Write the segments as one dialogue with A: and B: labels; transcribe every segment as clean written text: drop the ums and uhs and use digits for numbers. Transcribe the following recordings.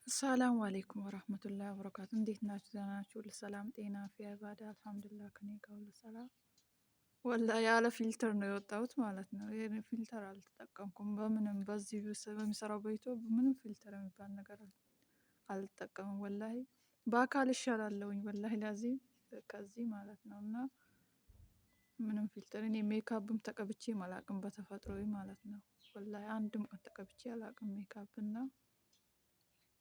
A: ሰላም አለይኩም ወራህመቱላሂ ወበረካቱ። እንዴት ናችሁ? ደህና ናችሁ? ሁሉ ሰላም ጤና አፍያ ኢባዳ አልሐምዱሊላህ። ከኔ ጋር ሁሉ ሰላም። ወላሂ ያለ filter ነው የወጣሁት ማለት ነው። ይሄን filter አልተጠቀምኩም በምንም፣ በዚህ በሚሰራው በኢትዮ ምንም filter የሚባል ነገር አልጠቀምም። ወላሂ በአካል እሻላለሁኝ ወላሂ ላዚም ከዚህ ማለት ነው። እና ምንም filter እኔ ሜካፕም ተቀብቼ አላቅም በተፈጥሮዬ ማለት ነው። ወላሂ አንድም ቀን ተቀብቼ አላቅም ሜካፕ እና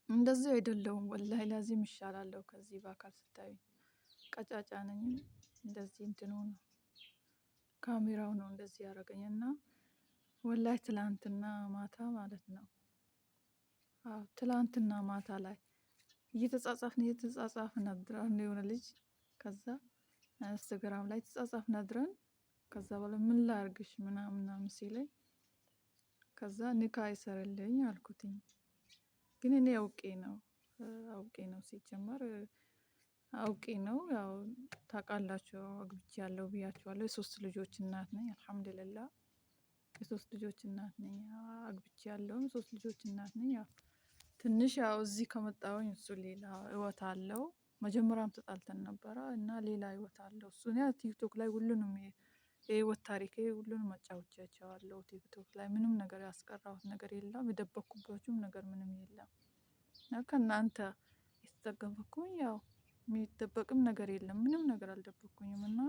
A: እንደዚህ አይደለሁም። ወላሂ ላዚም እሻላለሁ ከዚህ በአካል ስታዩ ቀጫጫ ነኝ። እንደዚህ እንትኑ ነው ካሜራው ነው እንደዚህ ያደረገኝ እና ወላሂ ትላንትና ማታ ማለት ነው። አዎ ትላንትና ማታ ላይ እየተጻጻፍን እየተጻጻፍን አድረን የሆነ ልጅ ከዛ ኢንስታግራም ላይ ተጻጻፍን አድረን ከዛ በኋላ ምን ላርግሽ ምናምን ምናምን ሲለኝ ከዛ ኒካ ይሰርልኝ አልኩትኝ። ግን እኔ አውቄ ነው አውቄ ነው ሲጀመር አውቄ ነው። ያው ታውቃላችሁ አግብቻለሁ ብያችኋለሁ። የሶስት ልጆች እናት ነኝ አልሐምዱሊላህ። የሶስት ልጆች እናት ነኝ አግብቻለሁም ሶስት ልጆች እናት ነኝ። ያው ትንሽ ያው እዚህ ከመጣሁኝ እሱ ሌላ ህይወት አለው። መጀመሪያም ተጣልተን ነበረ እና ሌላ ህይወት አለው እሱ። እኔ ቲክቶክ ላይ ሁሉንም የህይወት ታሪኬ ሁሉንም አጫውቻቸዋለሁ። ቲክቶክ ላይ ምንም ነገር ያስቀራሁት ነገር የለም። የደበቅኩባችሁም ነገር ምንም የለም። ከእናንተ የተጠቀምኩኝ ያው የሚደበቅም ነገር የለም። ምንም ነገር አልደበቅኩኝም። እና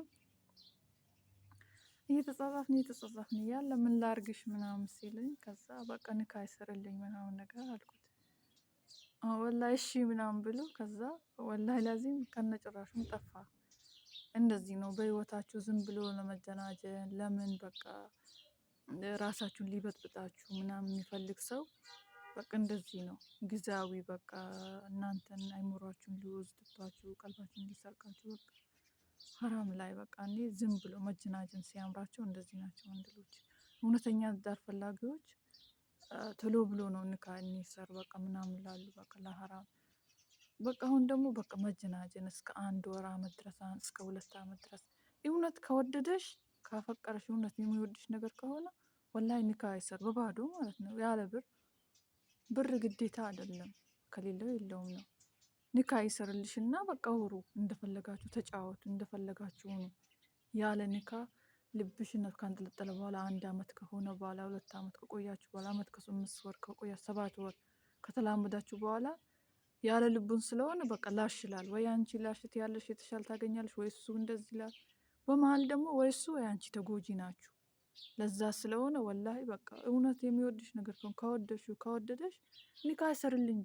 A: እየተጻጻፍን እየተጻጻፍን እያለ ምን ላርግሽ ምናምን ሲለኝ ከዛ በቃ ኒካ ይሰርልኝ ምናምን ነገር አልኩት። ወላሂ እሺ ምናምን ብሎ ከዛ ወላሂ ላዚም ከነጭራሹም ጠፋ። እንደዚህ ነው በህይወታችሁ ዝም ብሎ ለመጀናጀን ለምን በቃ ራሳችሁን ሊበጥብጣችሁ ምናምን የሚፈልግ ሰው በቃ እንደዚህ ነው። ጊዜያዊ በቃ እናንተን አይምሯችሁን ሊወስድባችሁ ቀልባችሁን ሊሰርቃችሁ በቃ ሀራም ላይ በቃ እኔ ዝም ብሎ መጀናጀን ሲያምራቸው እንደዚህ ናቸው ወንድሎች። እውነተኛ ትዳር ፈላጊዎች ቶሎ ብሎ ነው ኒካ እንሰር በቃ ምናምን ላሉ በቃ ለሀራም በቃ አሁን ደግሞ በቃ መጀናጀን እስከ አንድ ወር አመት ድረስ እስከ 2 አመት ድረስ እውነት ከወደደሽ ካፈቀረሽ እውነት የሚወድሽ ነገር ከሆነ ወላሂ ኒካ አይሰር በባዶ ማለት ነው። ያለ ብር ብር ግዴታ አይደለም፣ ከሌለው የለውም ነው። ኒካ ይሰርልሽና በቃ ውሩ እንደፈለጋችሁ ተጫወቱ፣ እንደፈለጋችሁ ሁኑ። ያለ ኒካ ልብሽን ካንጠለጠለ በኋላ 1 አመት ከሆነ በኋላ 2 አመት ከቆያችሁ በኋላ አመት ከ5 ወር ከቆያችሁ 7 ወር ከተላመዳችሁ በኋላ ያለ ልቡን ስለሆነ በቃ ላሽ ይላል። ወይ አንቺ ላሽት ያለሽ የተሻለ ታገኛለሽ፣ ወይ እሱ እንደዚህ ይላል። በመሀል ደግሞ ወይ እሱ ወይ አንቺ ተጎጂ ናችሁ። ለዛ ስለሆነ ወላሂ በቃ እውነት የሚወድሽ ነገር ከሆነ ከወደድሽው ከወደደሽ ኒካ ሰርልኝ።